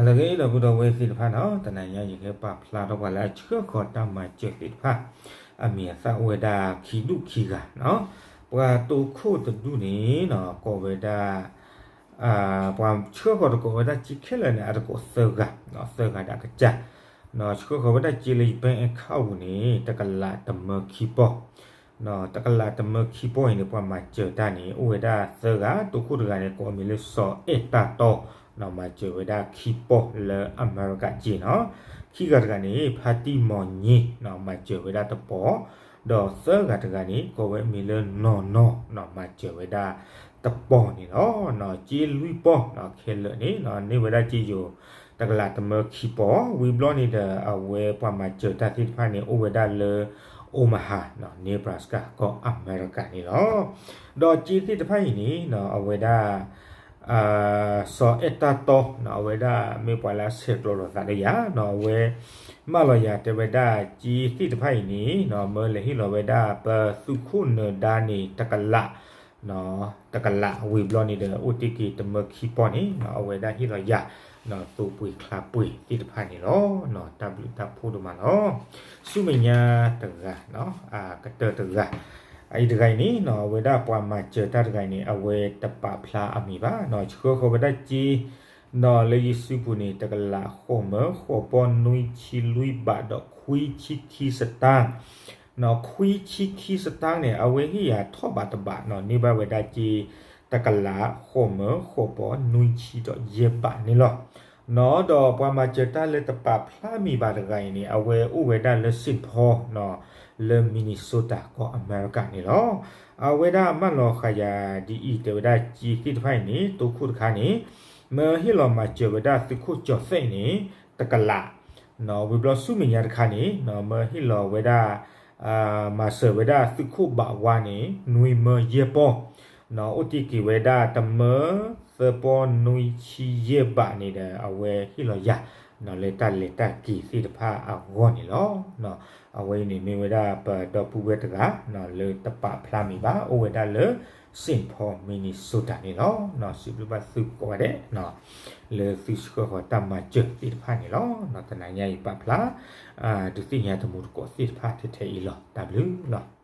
လၢအဂ့ၤ ဒီပုၢ်ဒီဝဲၢ်သ့ၣ်တဖၣ်နီၤ, တနၤညါယကဟဲပာ်ဖျါထီၣ်ပှၤလၢအဆှၢဃီၤတၢ်မၤစၢၤသ့ၣ်တဖၣ် အမံၤအသၣ်အိၣ်ဝဲဒၣ်ခံဒူၣ်ခံဂၤနီၤ. ပှၤတိခိၣ်တဒူၣ်န့ၣ်နီၤ ကိးဝဲဒၣ် ပှၤဆှၢဃီၤတကိးဝဲဒၣ်စ့ခဲလၢာ်န့ၣ် အတကိးသၢဂၤ, သၢဂၤဒီးအကစၢ်, ဆှၢဃီၤဝဲဒၣ်စ့လၢယ bank account ပူၤန့ၣ် တကလးတမၢခံပီၢ် တကလးတမၢခံပီၢ်အံၤန့ၣ် ပှၤမၤစၢၤတၢ်န့ၣ် အိၣ်ဝဲဒၣ်သၢဂၤ, တိခိၣ်တဂၤန့ၣ် ကိးအမံၤလၢစီၤအဲၣ်တၢ်တီ, မၤစၢၤဝဲဒၣ်ခံပီၢ်လၢအမဲရကၤစ့နီၤ. ခံဂၤတဂၤန့ၣ် ဖါတံၢ်မီၤည့, မၤစၢၤဝဲဒၣ်တပီၢ်, ဒီးသၢဂၤတဂၤန့ၣ် ကိးဝဲအမံၤလၢနီၢ်နီၢ်, မၤစၢၤဝဲဒၣ်တပီၢ်န့ၣ်လီၤ. စ့လွံၢ်ပီၢ်ခဲလၢာ်န့ၣ် န့ၢ်ဝဲဒၣ်စ့ယိၤ တကလးတမၢခံပီၢ်, ဝံၤဘျီန့ၣ်ဒီး အဝဲပှၤမၤစၢၤတၢ်သ့ၣ်တဖၣ်န့ၣ် အိၣ်ဝဲဒၣ်လၢ Omaha, Nebraska ကီၢ်အမဲရကၤန့ၣ်လီၤ. ဒီးစ့သ့ၣ်တဖၣ်အံၤန့ၣ် အဝဲဒၣ် စီၤအဲၣ်တၢ်တီ အဝဲဒၣ်မ့ၢ်ပှၤလၢအဆဲးကျိးလိာ်သးဒီးယၤနီၤ, အဝဲမၢလီၤယၤတဲဝဲဒၣ် စ့သ့ၣ်တဖၣ်အံၤန့ၣ် မၢလဲၤဟ့ၣ်လီၤဝဲဒၣ်ပသုးခိၣ်နၢၤဒါန့ၣ် တကလး တကလးဝံၤဘျီန့ၣ်ဒီး အိၣ်တ့ၢ်က့ၤတမၢခံပီၢ်န့ၣ် အဝဲဒၣ်ဟ့ၣ်လီၤယၤ သိပှ့ၤချါပှ့ၤသ့ၣ်တဖၣ်န့ၣ်လီၤ. တၢ်ဘျုးတၢ်ဖှိၣ်ဒိၣ်မးလီၤ. ဆူမဲာ်ညါတဂၤ ကတၢၢ်တဂၤ, အအံၤတဂၤအံၤန့ၣ် အဝဲဒၣ်ပှၤမၤစၢၤတၢ်တဂၤအံၤန့ၣ် အဝဲတပာ်ဖျါအမံၤဘၣ်, ဆှၢဃီၤဝဲဒၣ်စ့ ဒီးလၢယစုပူၤန့ၣ် တကလးဃိးမၢဃိးပီၢ်နွံဆံလွံၢ်ဘးဒီးခွံဆံခံစတၢၢ်, ခွံဆံခံစတၢၢ်န့ၣ် အဝဲဟ့ၣ်ယၤထီၣ်ဘးတဘးနီၤ, န့ၢ်ဘၣ်ဝဲဒၣ်စ့ တကလးဃိးမၢဃိးပီၢ်နွံဆံဒီးယဲၢ်ဘးန့ၣ်လီၤ. ဒီးပှၤမၤစၢၤတၢ်လၢတပာ်ဖျါမံၤဘၣ်တဂၤအံၤန့ၣ် အဝဲအိၣ်ဝဲဒၣ်လၢ Saint Paul လၢ Minnesota ကီၢ်အမဲရကၤန့ၣ်လီၤ. အဝဲဒၣ်မၢလီၤဃာ်ယၤဒ်အံၤ တဲဝဲဒၣ်စ့သ့ၣ်တဖၣ်အံၤန့ၣ် တိခိၣ်တခါန့ၣ် မၢဟ့ၣ်လီၤမၤစၢၤဝဲဒၣ်သုးခိၣ်ကၠီၤသဲးန့ၣ် တကလး ဝံၤဘျီဆူမဲာ်ညါတခါန့ၣ် မၢဟ့ၣ်လီၤဝဲဒၣ် မၤစၢၤဝဲဒၣ်သုးခိၣ်ဘးဝါန့ၣ် နွံမၢယဲၢ်ပီၢ်, အိၣ်တ့ၢ်က့ၤဝဲဒၣ်တမၢသၢပီၢ်နွံဆံယဲၢ်ဘးန့ၣ်ဒီး အဝဲဟ့ၣ်လီၤယၤ လၢတၢ်လဲၤတၢ်က့ၤသ့ၣ်တဖၣ်အဂီၢ်န့ၣ်လီၤ. အဝဲအံၤန့ၣ်မ့ၢ်ဝဲဒၣ်ပဒီပုၢ်ဝဲၢ်တဂၤ လၢတပာ်ဖျါမံၤဘၣ် အိၣ်ဝဲဒၣ်လၢ Saint Paul Minnesota န့ၣ်လီၤ. စံးဘျုးဘၣ်သုကိးဂၤဒဲး လၢသုဆှၢဃီၤတၢ်မၤစၢၤသ့ၣ်တဖၣ်န့ၣ်လီၤ. တနၤညါအံၤပာ်ဖျါ ဒုးသ့ၣ်ညါတမူတကိးသ့ၣ်တဖၣ်ထဲထဲအံၤလီၤ. တၢ်ဘျုးလီၤ.